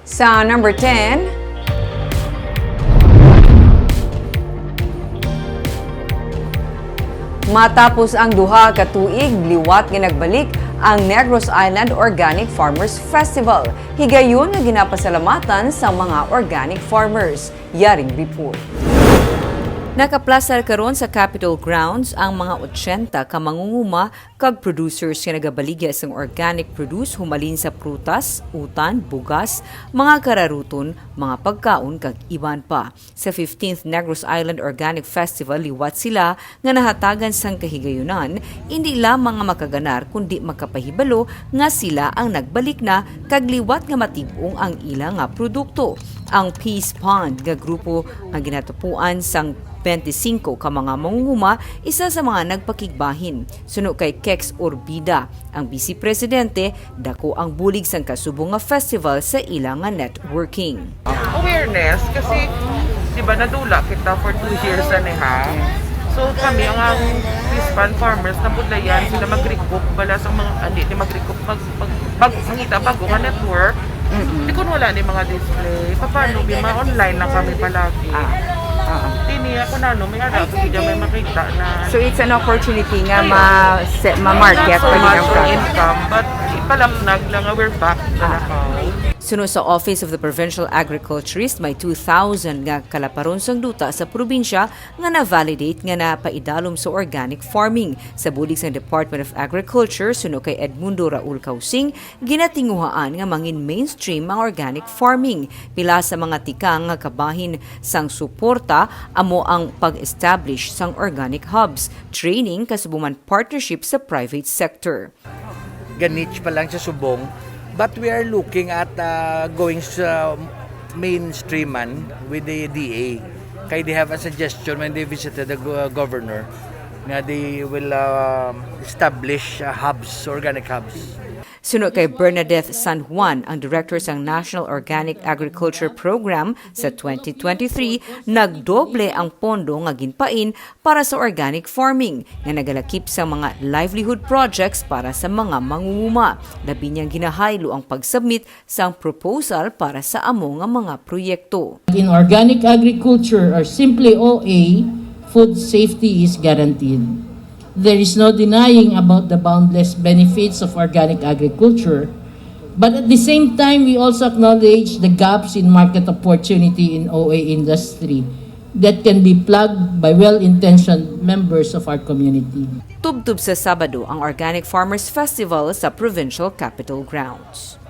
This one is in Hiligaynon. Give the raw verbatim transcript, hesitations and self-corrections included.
Sa number ten, matapos ang duha ka tuig, liwat nga nagbalik ang Negros Island Organic Farmers Festival. Higayon nga ginapasalamatan sa mga organic farmers. Yaring report. Nakaplastar karon sa Capitol grounds ang mga otsenta ka mangunguma kag producers nga nagabaligya sang organic produce humalin sa prutas, utan, bugas, mga kararuton, mga pagkaon, kag iban pa. Sa fifteenth Negros Island Organic Festival, liwat sila nga nahatagan sang kahigayunan, indi lamang nga makaganar, kundi makapahibalo nga sila ang nagbalik na kag liwat nga matib-ong ang ila nga produkto. Ang Peace Pond nga grupo nga ginatapuan sang twenty-five ka mga mangunguma, isa sa mga nagpakigbahin. Suno kay Kex Urbida, ang Vice Presidente, dako ang bulig sang kasubong nga festival sa ila nga networking. Awareness kasi, di ba, nadula kita for two years na niha. So kami, ang, ang Peace Pond farmers, nabudlayan sila mag-recoup bala sa mga, hindi, di mag-recoup, mag, mag, bag, mangita bago nga network. Mm-mm. Di kun wala ni mga display, paano, di ma-online lang kami palagi. Ah, oo. Tini ako na, no, may ara, hindi may makita na. So, it's an opportunity nga Ayun. ma-, se-, ma-market Not so pag much ang for product. Income, but ipalapnag lang nga we're back na Ah. nakaw. Suno sa Office of the Provincial Agriculturist, may two thousand nga kalaparon sang duta sa probinsya nga na-validate nga napaidalom sa organic farming. Sa bulig sang Department of Agriculture, suno kay Edmundo Raul Causing, ginatinguhaan nga mangin mainstream ang organic farming. Pila sa mga tikang nga kabahin sang suporta amo ang pag-establish sang organic hubs, training, kasubong man partnership sa private sector. Ga-niche pa lang sa subong, but we are looking at, uh, going sa mainstream man with the D A. Kay they have a suggestion when they visited the go-, governor nga they will, uh, establish, uh, hubs, organic hubs. Suno kay Bernadette San Juan, ang director sang National Organic Agriculture Program, sa twenty twenty-three, nagdoble ang pondo nga ginpain para sa organic farming nga nagalakip sa mga livelihood projects para sa mga mangunguma. Labi niyang ginahaylo ang pag-submit sang proposal para sa amo nga mga proyekto. In organic agriculture, or simply O A, food safety is guaranteed. There is no denying about the boundless benefits of organic agriculture, but at the same time, we also acknowledge the gaps in market opportunity in O A industry that can be plugged by well-intentioned members of our community. Tubtob sa Sabado ang Organic Farmers Festival sa Provincial Capitol Grounds.